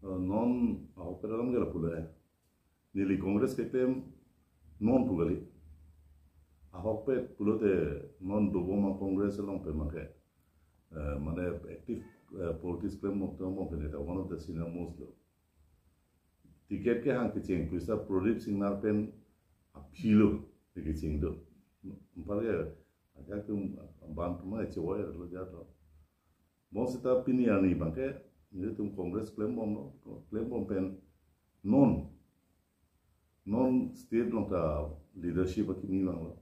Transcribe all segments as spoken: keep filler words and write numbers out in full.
Eh, non ahokpet alam ke lapulo eh. Neli Congress keklem non pu kali. Ahokpet pulote non dobom a-Congress along pen make, eh, mane active, eh, politics klembom, klembom pen ta one of the senior most lo. Ticket kehang kecheng pusi Pradip Singnar pen aphi lo, kecheng do. Anpar ke ajak atum ban atum ma chewai lo jat lo. Bonsita pini arni abangke nelitum Congress klembom lo, klembom pen non, non state along ta leadership akimi vanglo.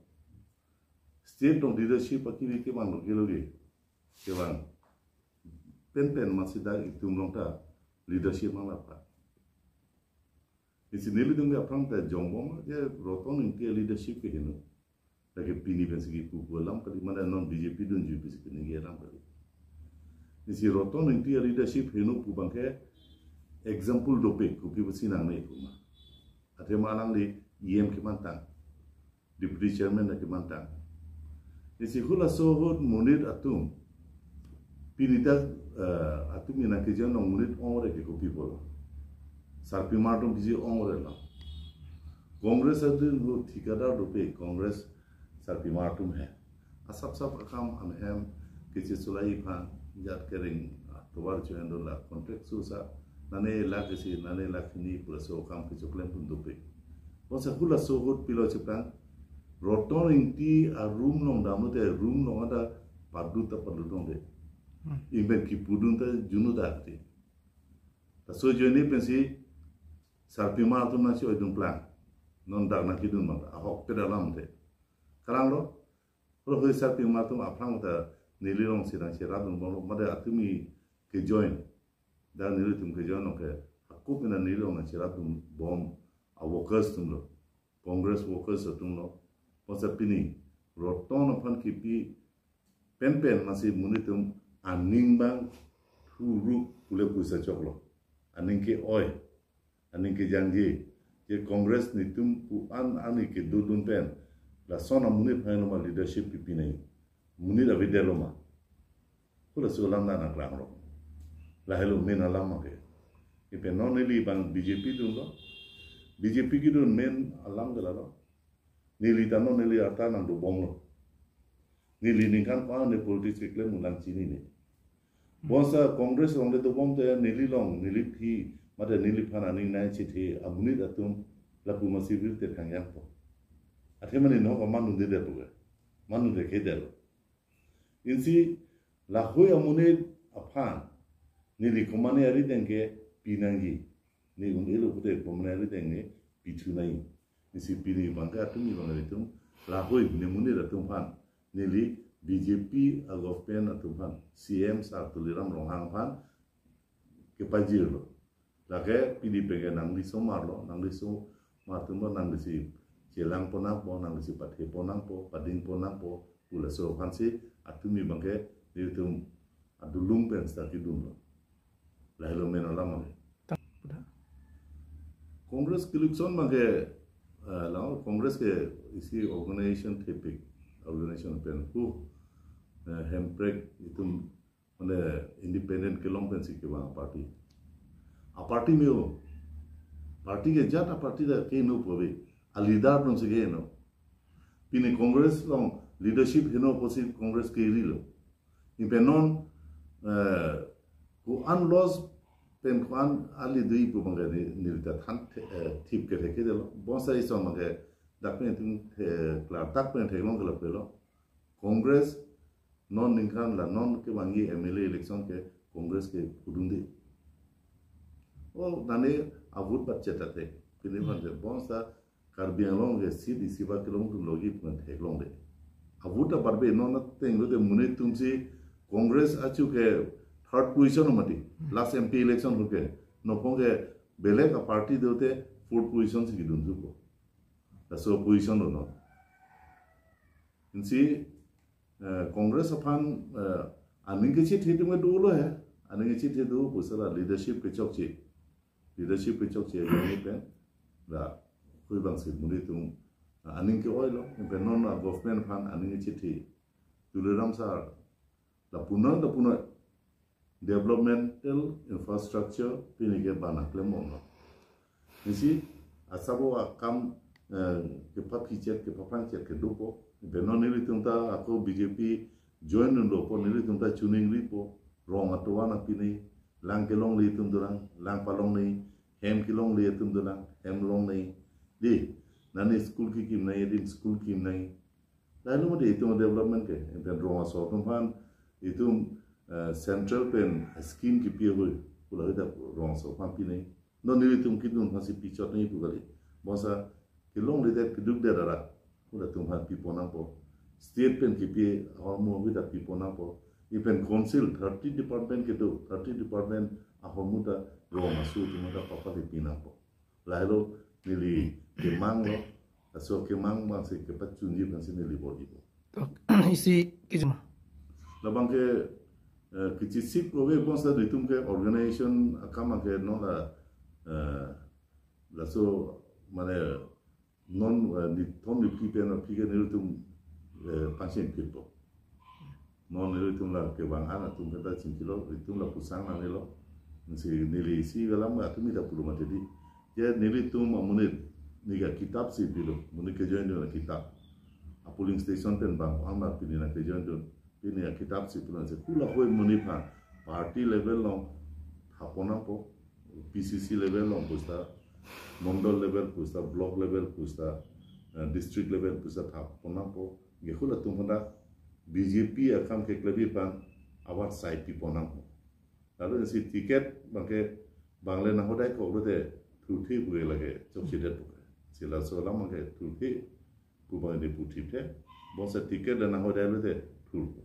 State along leadership akimi kevang lo, kilo ke, kevang. Penpen masi dak itum along ta leadership nang lapa. Isi nelitum ke aphrang ta jongbom je Roton Engti leadership ke heno. Lake pini pensi kipu pu alam kali, mane non B J P dunji pensi pini ke alam kali. Isi Roton Engti leadership heno pu abangke example dopik, kopi pusi nangne pu ma. Athema alangli E M kemantang, Deputy Chairman ta kemantang. Isi halaso ahut monit atum, pini ta, eh, atum ina kejon along monit ong-ore ke kopi pulo. Sarpimar atum pisi ong-ore lo. Congress adin hu thikadar dopik, Congress sarpimar atum he. Asapsap akam ahem kechesolai aphan jat kereng, ah, tovar chuendo la contract susa, nane lakh isi, nane lakh hini pu laso akam kechoklem pun dopik. Bonta halaso ahut pilo cheplang, Roton Engti a-room along damlote room along ada padut ta padut longde. Hmm. Ingpen kipudun ta junu ta akti. Laso ajoine pensi sarpimar atum nangsi-oidun plang. Non dak nangkedun abang ahokpet alam te. Kalang lo, lo hoi sarpimar atum aphrang ta neli alongsi nangcherapdunbomlo, mate atum kejoin. Dak nelitum kejoin along ke, ako pina neli along nangcherapdunbom a-workers atum lo. Congress workers atum lo. Bonta pini Roton aphan kipi penpen masi monit atum aning abang thuruk pule pusi choklo. Aning ke-oi, aning kejangje. Je Congress netum pu-an ani kedodun pen lason amonit aphan ma leadership kipi nai. Monit avedetlo ma. Halaso alam ta nangklang ro. Lahelo main alam ma ke. Ipen non neli abang B J P dunlo. B J P kedun main alam ke lalo. Neli ta non neli ata nangdobomlo. Neli ningkan ko-an ne politics keklem ulang chinine. Bonta Congress along le dobom te neli along, neli aphi, mate neliphan aning nangchethe amonit atum lapu masi virte thangyang po. Athema ne no ko manu de de pu ke. Manu de ke de lo. Insi lahoi amonit aphan neli komane arideng ke pinangji. Ne un-elo pute komane arideng ne pithu nai. Insi pini abangke atum ni abang atum lahoi ne monit atum aphan neli B J P a-government atum aphan, C M Sir Tuliram Ronghang aphan kepajirlo. Lake pini penke nangli osomar lo, nangli osomar atum lo, nanglisi chelangpo nangpo, nanglisi pathepo nangpo, padingpo nangpo, pu laso aphansi atum ni abangke nelitum adulung pen seta kedunlo. Lahelo main alam abangke. Congress ke election abangke, eh, la Congress ke isi organization thepik, organization pen hu, eh, hemprek itum mane independent kelong pensi kevang a-party. A-party me-o. Party ke jat a-party ta ke no pove. A-leader atum si ke no. Pini Congress along leadership heno pusi Congress keri lo. Ingpen non, eh, ko-an loss pen ko-an ali dui pu abangke ne, neli ta than the-, eh, thip ke thek ke lo. Bonta ison abangke dak pen tum the-, klardak pen theklong ke lapu lo. Congress non ningkan la non kevangji M L A election ke Congress ke pudunde. O nane a-vote bat chet ate. Pini aphan ke bonta Karbi Anglong ke seat isi ba kelong atum logi pu theklongde. A-vote ta batbe non ateng lote monit atumsi Congress achu ke third position mati. Last M P election ahut ke. Non abangke belek a-party dote fourth position si kedun thupo. Laso position lo non. Insi, eh, Congress aphan, eh, aning kechethe atum ke dolo he. Aning kechethe do pusi la leadership kechokche. Leadership kechokche abang pen. Lahoi abangsi monit atum, eh, aning ke-oi lo. Ingpen non a-government aphan aning kechethe. Tuliram Sir. Lapu non, lapu non. developmental infrastructure pini ke bana klem ong lo. Isi asabo akam, eh, kepapichet, kepaphrangchet kedopo. Beno nelitum ta ako B J P join dunlopo, nelitum ta chuningripo. Rong atovar nangpinei, lang kelongle atum dolang, lang palongle, hem kelongle atum dolang, hem longle. Di, nani school kekimnei, din school kimnei. Lalu mati itum development ke, itum rong aso atum aphan, itum, eh, central pen scheme kipi ahoi, pu lahai ta rong aso aphan pinei. Non nelitum kedun aphansi pichot nangji pu kali. Bonta kelongledet kedukdet arat, hulatum aphan pipo nangpo. State pen kipi ahormu ahoi ta pipo nangpo. Ipen council thirty department kedo, thirty department ahormu ta rong aso atum ta papali pi nangpo. Lahelo neli kemang lo, laso kemang abangsi kepachunji abangsi neli bor-ipo. Tok, isi kejima. Labang ke, eh, kechesik lo ke bonta nelitum ke organization akam ke non la, eh, laso mane non, eh, nithom niphli pen aphi ke nelitum, eh, pangchengphitpo. Non nelitum la kevang an atum penta chingkilo, nelitum la pusang nangnelo. Lasi neli isi galam atum ita pulo mati di. Je nelitum amonit, neli akitap si pilo, monit kejoin dun akitap. A polling station pen bang, ang ma pini nangkejoin dun. Pini akitap si pulo, lasi hula ahoi monit aphan party level along thapon nangpo, P C C level along pusita, mondol level pusita, block level pusita, eh, district level pusita thapon nangpo. Ke hulatum aphan ta B J P akam keklemji aphan avat sai pipon nangpo. Lalu isi ticket abang ke bang le nanghodai kok lote thurthe pu ke lake chokchedet pu ke. Si laso alam abang ke thurthe pu abang neli puthip the. Bonta ticket le nanghodai lote thurpo.